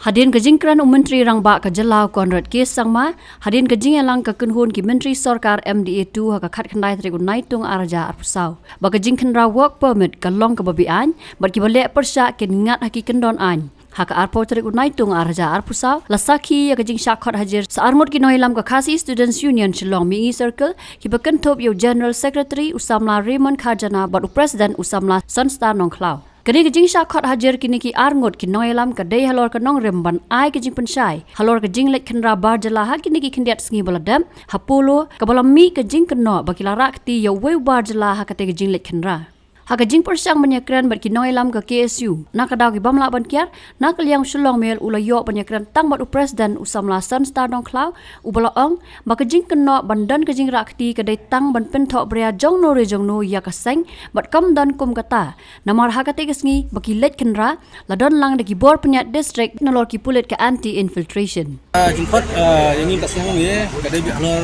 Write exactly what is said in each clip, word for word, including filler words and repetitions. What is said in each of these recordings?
Hadien ka jingkren u Myntri Rangbah ka jylla u Conrad K Sangma, hadien ka jingïalang ka kynhun ki myntri sorkar M D A two ha ka khatkhyndai tarik u Naitung arhajar arphew saw, ba ka jingkhynra work permit ka long kaba beaiñ, bad kiba leh pyrshah kin ngat ha ki kyndon aiñ. Ha ka arphew tarik u Naitung arhajar arphew saw, la sakhi ïa ka jingshah khot hajir sa arngut ki nongïalam ka Khasi Students Union Shillong Mihngi Circle, kiba kynthup ïa u General Secretary u samla Raymond Khajana bad u President u samla Sonsta Nongkhlaw. Kane ka jingshah khot hajir kine ki arngut ki nongïalam ka dei halor ka nongrim ban ai ka jingpynshai halor ka jingleit khynra bar jylla ha kine ki khyndiat sngi ba la dep, ha Polo, kaba la mih ka jingkynnoh ba ki la rah kti ïa uwei u bar jylla ha katei ka jingleit khynra. Ha ka jingpyrshang ban ïakren bad ki nongïalam ka K S U na ka daw ki bym lah ban kiar, na ka liang u Shillong Mail u la ïoh ban ïakren tang bad u President u samla Sonsta Nongkhlaw, uba la ong ba ka jingkynnoh ban don ka jingrah kti ka dei tang ban pynthohbria jongno re jongno ïa ka seng, bad kam don kum kata. Namar ha katei ka sngi ba ki leit khynra, la don lang da ki bor pynïaid district nalor ki pulit ka anti infiltration. Ah, jingkhot, ah, ïa ngi ka sngi ngi ka dei beit halor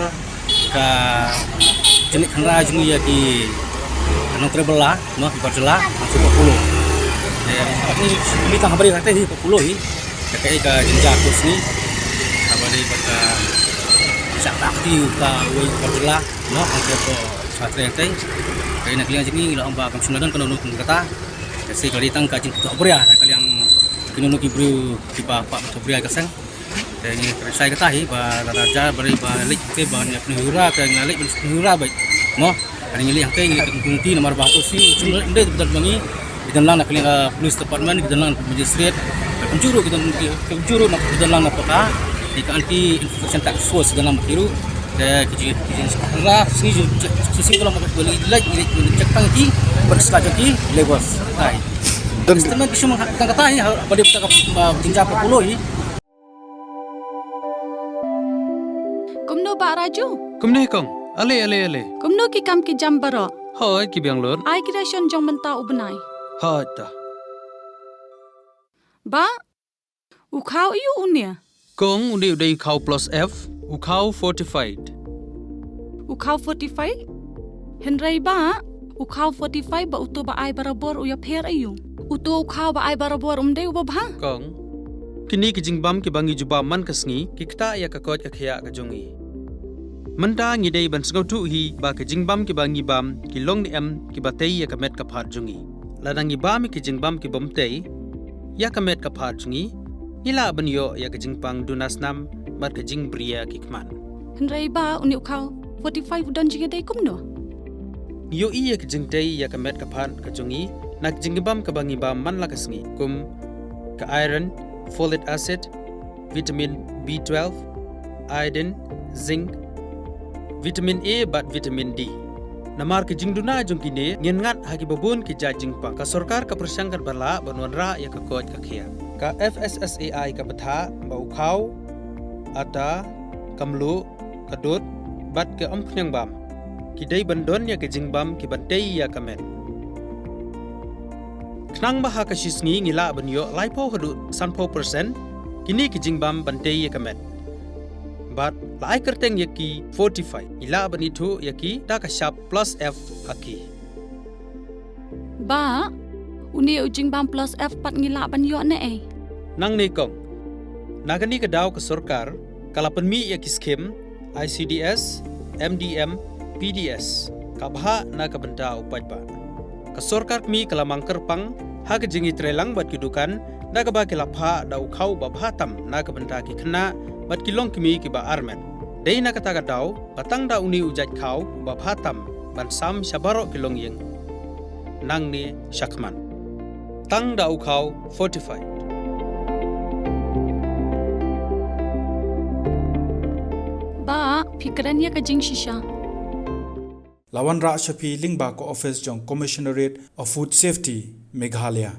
ka jingleit khynra jong ngi ïa ki nongtrei bylla, no, ki bar jylla, nongtrei Polo. Eh, ngi, ngi tang ha bari katei hi Polo hi. Ka kaei ka jingjia ka sngi. Haba dei ba ka shah rah kti uta uwei u bar jylla, no, nongtrei Polo, sa trei tei. Kaei na ka liang jong ngi la ong ba kam shym la don kano kano kum kata. Ka sngi ka dei tang ka jingpynthok bria na ka liang kino kino ki briew kiba kwah pynthok bria ka seng. Te ngi kren shai kata hi ba lada jia ba dei ba leit te ba ngi pynhiura te ngi leit pynhiura beit. Mo, ngi leit hangte ngi leit kumti namar ba to si chim leit dei dei ba ngi. Ki don lang na ka liang, ah, police department, ki don lang magistrate. Ki don juru, ki don, ki don juru na, ki don lang na paka. Ki ka anti infiltration task force ki don lang kiru. Te ki ji, ki ji ra sngi ji, ji, ji, ji, kalau mau beli lagi, beli, beli cek tang ki, bersekolah ki, lewat. Tai. Dan statement ki semua tang kata hi, ha, pada kita ka, ah, jinjai Polo hi. Kumno Bah Raju? Kumne kong. Ale, ale, ale. Kumno ki kam ki jam baroh? Hoi, ki biang lut. Ai ki ration jong mynta u bnai. Hoi ta. Bah, u khaw aiu une? Kong, une u dei u khaw plus F, u khaw fortified. U khaw fortified? Hynrei Bah, u khaw fortified bad uto ba ai barabor u ïapher aiu? Uto u khaw ba ai barabor um dei uba bha? Kong, kine ki jingbam kiba ngi ju bam man ka sngi, ki ktah ïa ka koit ka khiah ka jong ngi. Mynta ngi dei ban sngewthuh hi ba ki jingbam kiba ngi bam, ki long ne em kiba tei ïa ka met ka phad jong ngi. Lada ngi bam ïa ki jingbam ki bym tei ïa ka met ka phad jong ngi, ngi lah ban ïoh ïa ka jingpang duna snam bad ka jingbria ki khmat. Hynrei Bah, une u khaw fortified u don jingïadei kumno? Ngi ïohi ïa ka jingtei ïa ka met ka phad ka jong ngi na ka jingbam kaba ngi bam man la ka sngi, kum ka iron, folic acid, vitamin B twelve, iodine, zinc, vitamin A bad vitamin D. Namar ki jingduna jong kine ngin ngat ha kiba bun ki jait jingpang. Ka sorkar ka pyrshang katba lah ban wanrah ïa ka koit ka khiah. Ka F S S A I ka bthah ba u khaw, ata, ka mluh, ka dud bad ka umphniang bam ki dei ban don ïa ki jingbam kiban tei ïa ka met. Khnang ba ha ka shi sngi ngi lah ban ïoh laiphew haduh sanphew percent kine ki jingbam ban tei ïa ka met. Bad la ai kyrteng ïa ki fortified, ngi lah ban ithuh ïa ki da ka shap plus F ha ki. Bah, une u jingbam plus F pat ngi lah ban ïoh ne ei? Nangne kong. Na kane ka daw ka sorkar ka la pynmih ïa ki skim I C D S, M D M, P D S, ka bhah na ka bynta u paidbah. Ka sorkar kmie ka la mang kyrpang ha ka jingïatreilang bad ki dukan da kaba ki la phah da u khaw uba bha tam na ka bynta ki khynnah bad ki longkmie kiba armet. Dei na kata ka daw ba tang da une u jait khaw uba bha tam ban sam sha baroh ki longïing nangne shakhmat. Tang da u khaw fortified. Bah, phi kren ïa ka jingshisha. La wanrah sha phi lyngba ka office jong Commissionerate of Food Safety, Meghalaya.